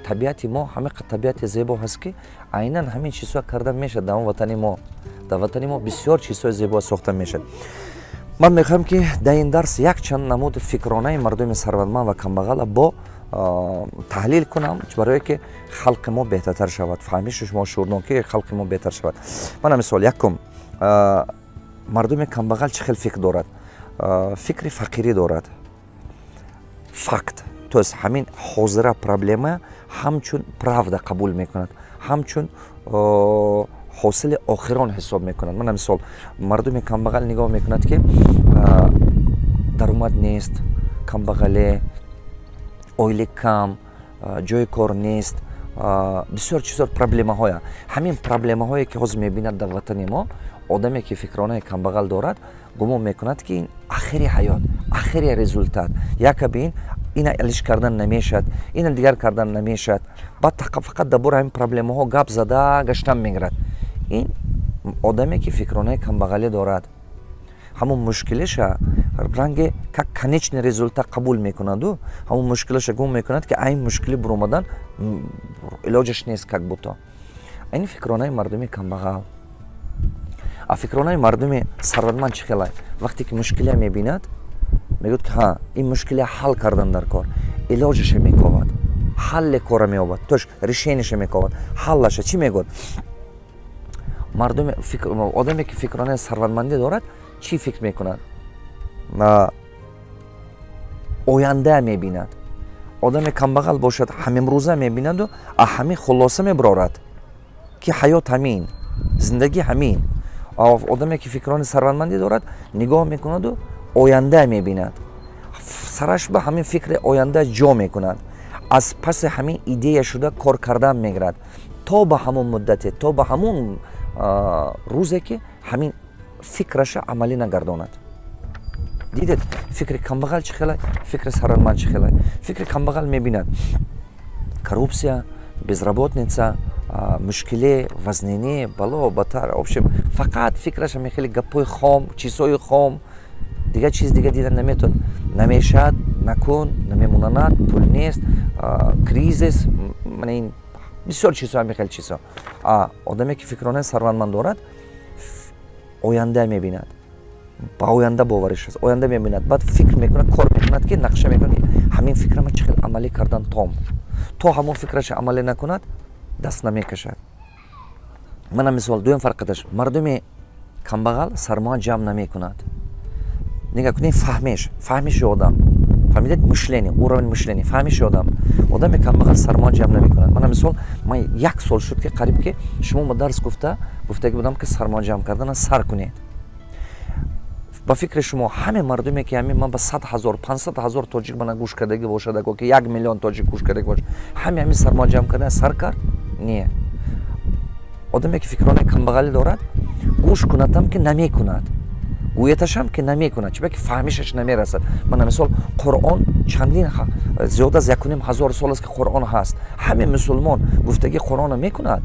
Табиати мо ҳамин табиати зебо ҳаст, ки айнан ҳамин чизҳо карда мешавад дар он ватани мо. Дар ватани мо бисёр чизҳои зебо сохта мешавад. Ман мехоҳам, ки дар ин дарс якчанд намуди фикронаи мардуми сарватманд ва камбағала бо таҳлил кунам, барое ки халқи мо беҳтартар шавад, фаҳмиши шумо, шуурнокии халқи мо беҳтар шавад. Мана мисол, якум: мардуми камбағал чӣ хел фикр дорад? Фикри фақирӣ дорад. Факт, то есть ҳамин ҳозира проблема ҳамчун правда қабул мекунад, ҳамчун ҳосили охирон ҳисоб мекунад. Мана мисол, мардуми камбағал нигоҳ мекунад, ки даромад нест, камбағале, ойлик кам, ҷои кор нест, бисёр чизо, проблемаҳоя. Ҳамин проблемаҳое, ки ҳозир мебинад дар ватани мо, одаме, ки фикронаи камбағал дорад, гумон мекунад, ки ин ахири ҳаёт, ахири результат, якаби ин ина алиш кардан намешавад, ина дигар кардан намешавад. Баъд фақат дар бораи ҳамин проблемаҳо гап зада гаштан мегирад. Ин одаме, ки фикронаи камбағалӣ дорад, ҳамон мушкилиша ранге как конечный результат қабул мекунаду, ҳамон мушкилиша гумон мекунад, ки айн мушкилӣ буромадан илоҷаш нест, как будто. Ин фикронаи мардуми камбағал. А фикронаи мардуми сарватманд чӣ хелай? Вақте ки мушкилия мебинад, мегӯяд, ки ҳа, ин мушкилия ҳал кардан дар кор, илоҷаша мековад, ҳалле кора меёбад, то есть решение ша мековад, ҳаллаша. Чӣ мегӯяд мардуми? Одаме, ки фикронаи сарватмандӣ дорад, чӣ фикр мекунад? Оянда мебинад. Одаме камбағал бошад, ҳамимрӯза мебинаду а ҳамин хулоса мебарорад, ки ҳаёт ҳамин, зиндагӣ ҳамин. Одаме, ки фикрони сарватмандӣ дорад, нигоҳ мекунаду оянда мебинад, сараш ба ҳамин фикри оянда ҷо мекунад, аз паси ҳамин идея шуда кор кардан мегирад то ба ҳамон муддате, то ба ҳамон рӯзе, ки ҳамин фикраша амалӣ нагардонад. Дидед, фикри камбағал чӣ хелай, фикри сарватманд чӣ хелай? Фикри камбағал мебинад коррупция, безработица, мушкиле, вазнинӣ, бало, батар, общем, фақат фикраша мехели гапҳои хом, чизҳои хом, дигар чиз дига дида наметавонад. Намешавад, накун, намемонанад, пул нест, кризис, мана ин бисёр чизҳо, ҳамин хел чизҳо. Одаме, ки фикронаи сарватманд дорад, оянда мебинад, ба оянда бовариш аст, оянда мебинад, баъд фикр мекунад, кор мекунад, ки нақша мекунад, ки ҳамин фикрама чӣ хел амалӣ кардан том. То ҳамон фикраша амалӣ накунад, даст намекашад. Мана мисол, дуюм фарқаташ: мардуми камбағал сармоя ҷамъ намекунад. Нигоҳ кунед, фаҳмиш, фаҳмиши одам, фаҳмидед? Мышление, уровень мышления, фаҳмиши одам. Одами камбағал сармоя ҷамъ намекунад. Мана мисол, ман як сол шуд, ки қариб ки шумо ба дарс гуфтаги будам, ки сармоя ҷамъ кардана сар кунед. Ба фикри шумо, ҳаме мардуме, ки ҳамин ман ба 100 000, 500 000 тоҷик мана гӯш кардагӣ бошад, аго ки 1 миллион тоҷик гӯш кардагӣ бошад, ҳаме ҳамин сармоя ҷамъ кардан сар кард? Не. Одаме, ки фикронаи камбағалӣ дорад, гӯш кунадам, ки намекунад, гӯяташам, ки намекунад. Чиба ки фаҳмишаш намерасад. Мана мисол, Қуръон чандин, зиёд аз 1500 сол аст, ки Қуръон ҳаст. Ҳаме мусулмон гуфтагии Қуръонро мекунад?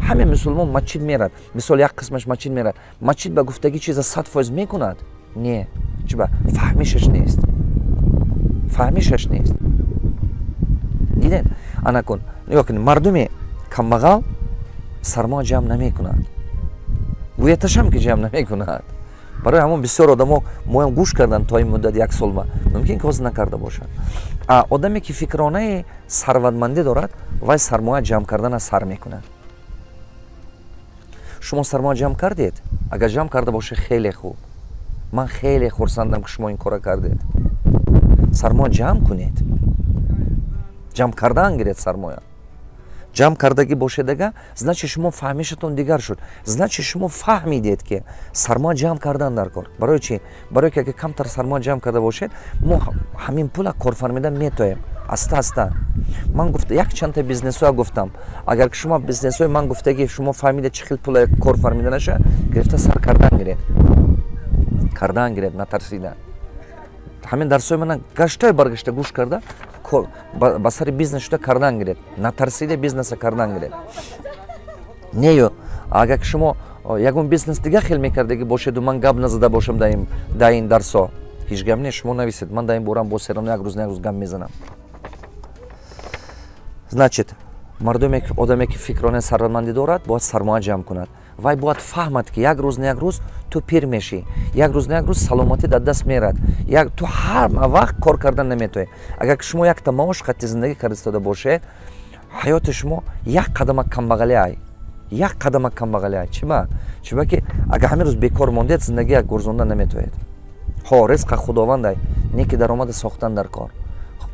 Ҳаме мусулмон масҷид мерад, мисол, як қисмаш масҷид мерад, масҷид ба гуфтагӣ чиза 100% мекунад? Не. Чиба? Фаҳмишаш нест, фаҳмишаш нест. Дидед? Анакун нигоҳ кунед: мардуми камбағал сармоя ҷамъ намекунад, гӯяташам, ки ҷамъ намекунад. Барои ҳамон бисёр одамо моям гӯш кардан то ин муддат як солма, мумкин ки ҳозир накарда бошад. А одаме, ки фикронаи сарватмандӣ дорад, вай сармоя ҷамъ кардана сар мекунад. Шумо сармоя ҷамъ кардед? Агар ҷамъ карда бошед, хеле хуб, ман хеле хурсандам, ки шумо ин кора кардед. Сармоя ҷамъ кунед, ҷамъ кардан гиред. Сармоя ҷамъ кардагӣ бошедага, значит, шумо фаҳмишатон дигар шуд, значит, шумо фаҳмидед, ки сармоя ҷамъ кардан дар кор. Барои чӣ? Барое ки агар камтар сармоя ҷамъ карда бошед, мо ҳамин пула корфармида метоем аста аста. Ман гуфт, якчандта бизнесҳоя гуфтам. Агар ки шумо бизнесҳои ман гуфтагӣ, шумо фаҳмида, чӣ хел пула кор фармида наша, гирифта сар кардан гиред, кардан гиред, натарсида. Ҳамин дарсҳои мана гаштаю баргашта гӯш карда, ба сари бизнес шуда кардан гиред, натарсида бизнеса кардан гиред. Нею агар ки шумо ягон бизнес дига хел мекардагӣ бошеду ман гап назада бошам дар ин дарсҳо, ҳеҷ гап не, шумо нависед, ман дар ин борам бо серано як рӯз на як рӯз гап мезанам. Значит, мардуме, одаме ки фикрони сарватмандӣ дорад, бояд сармоя ҷамъ кунад. Вай бояд фаҳмад, ки як рӯз на як рӯз ту пир мешӣ, як рӯз на як рӯз саломатӣ дар даст мерад, ту ҳар вақт кор кардан наметавонӣ. Агар ки шумо якта маош қатти зиндагӣ карда истода бошед, ҳаёти шумо як қадама камбағалӣ ай, як қадама камбағалӣ ай. Чиба? Чиба ки агар ҳамин рӯз бекор мондед, зиндагӣ як гурзонда наметавонед. Ҳо, ризқа Худованд ай, не ки даромада сохтан дар кор,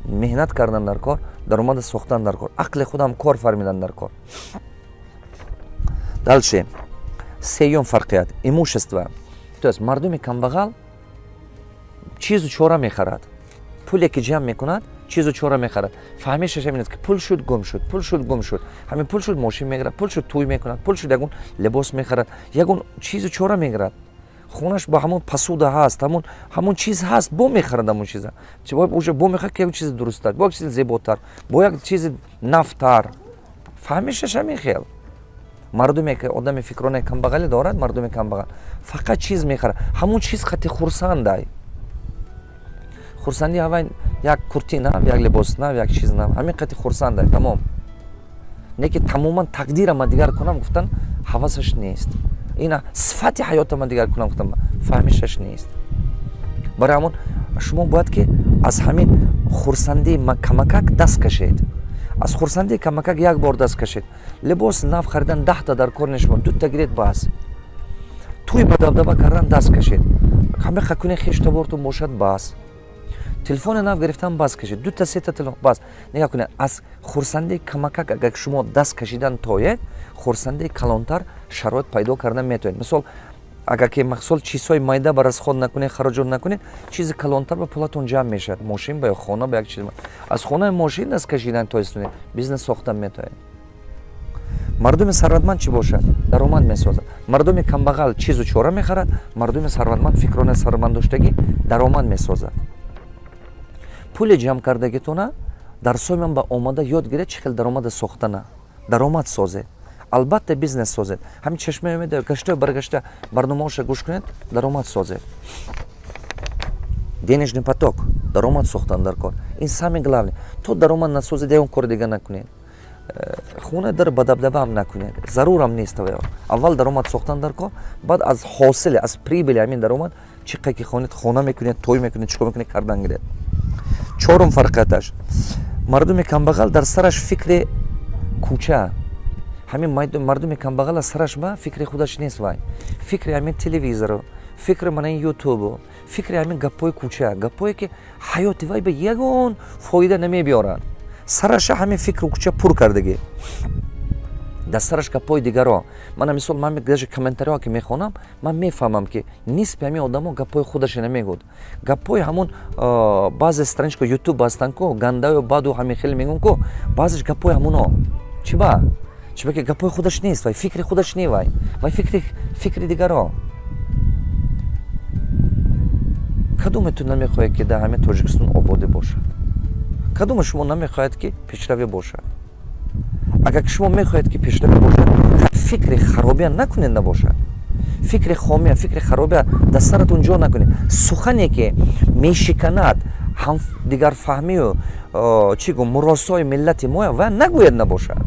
меҳнат кардан дар кор, даромада сохтан дар кор, ақли худам кор фармидан дар кор. Дальше, сеюм фарқият: имущество. То есть мардуми камбағал чизу чора мехарад. Пуле ки ҷамъ мекунад, чизу чора мехарад. Фаҳмишаш ҳамин аст, ки пул шуд, гум шуд, пул шуд, гум шуд. Ҳамин пул шуд, мошин мегирад, пул шуд, тӯй мекунад, пул шуд, ягон либос мехарад, ягон чизу чора мегирад. Хонаш ба ҳамон посуда ҳаст, ҳамон чиз ҳаст, бо мехарад ҳамон чиза, уже бо мехарад, ки ягон чизи дурусттар, бо як чизи зеботар, бо як чизи нафтар. Фаҳмишаш ҳамин хел. Мардуме ки одами фикронаи камбағалӣ дорад, мардуми камбағал фақат чиз мехарад, ҳамон чиз хати хурсандай. Хурсандӣ ҳавай як курти нав, як либос нав, як чиз нав, ҳамин қати хурсандай, тамом. Не ки тамоман тақдирама дигар кунам гуфтан ҳавасаш нест, ина сифати ҳаётама дигар кунам гуфтан фаҳмишаш нест. Барои ҳамон шумо бояд ки аз ҳамин хурсандии камакак даст кашед. Аз хурсандии камакак як бор даст кашед. Либос нав харидан 10та дар кор нешумо, дута гиред, бас. Тӯй ба дабдаба кардан даст кашед, ҳама хакуни хештабортон бошад, бас. Телефони нав гирифтан бас кашед, дута сета телефон бас. Нигоҳ кунед, аз хурсандии камакак агар шумо даст кашидан тоед, хурсандии калонтар шароит пайдо кардан метавонед. Мисол, агар ки мақсуд чизҳои майда ба расход накунед, хароҷот накунед, чизи калонтар ба пулатон ҷамъ мешавад, мошин ба ё хона ба як чиз. Аз хонаи мошин даст кашидан тоистонед, бизнес сохтан метавонед. Мардуми сарватманд чӣ бошад? Даромад месозад. Мардуми камбағал чизу чора мехарад, мардуми сарватманд, фикрони сарватманддоштагӣ, даромад месозад. Пули ҷамъ кардагитона дарсои ман ба омада ёд гиред, чӣ хел даромада сохтана. Даромад созед, албатта бизнес созед. Ҳамин Чашмаи умеда гаштаю баргашта барномаоша гӯш кунед, даромад созед. Денежный поток, даромад сохтан дар кор, ин самый главный. То даромад насозед, ягон кори дига накунед. Хона дар бадабдабаам накунед, зарурам нест. Аввал даромад сохтан дар кор, баъд аз ҳосили, аз прибыли ҳамин даромад чӣ қадр ки хонед, хона мекунед, той мекунед, чӣ кор мекунед, кардан гиред. Чорум фарқияташ: мардуми камбағал дар сараш фикри кӯча. Ҳамин мардуми камбағала сараш ба фикри худаш нест, вай фикри ҳамин телевизору, фикри мана ин ютубу, фикри ҳамин гапҳои кӯча, гапҳое ки ҳаёти вай ба ягон фоида намебиёранд. Сараша ҳамин фикру кӯча пур кардагӣ, дар сараш гапҳои дигаро. Мана мисол, ман даже комментариҳо ки мехонам, ман мефаҳмам, ки нисфи ҳамин одамо гапҳои худаша намегӯд, гапҳои ҳамон баъзе страничка ютуб ҳастанд ку, гандаю баду ҳамин хеле мегӯн ку, баъзеш гапҳои ҳамуно. Чиба? Чиба ки гапҳои худаш нест, вай фикри худаш не, вай фикри дигаро. Кадоме ту намехоҳед, ки дар ҳамин Тоҷикистон ободӣ бошад? Кадоме шумо намехоҳед, ки пешравӣ бошад? Агар ки шумо мехоҳед, ки пешравӣ бошад, фикри харобия накунед, набошад фикри хомия, фикри харобия дар саратон ҷо накунед. Сухане ки мешиканад ҳам дигарфаҳмию, чӣ гум, муросои миллати моя, ва нагӯяд, набошад.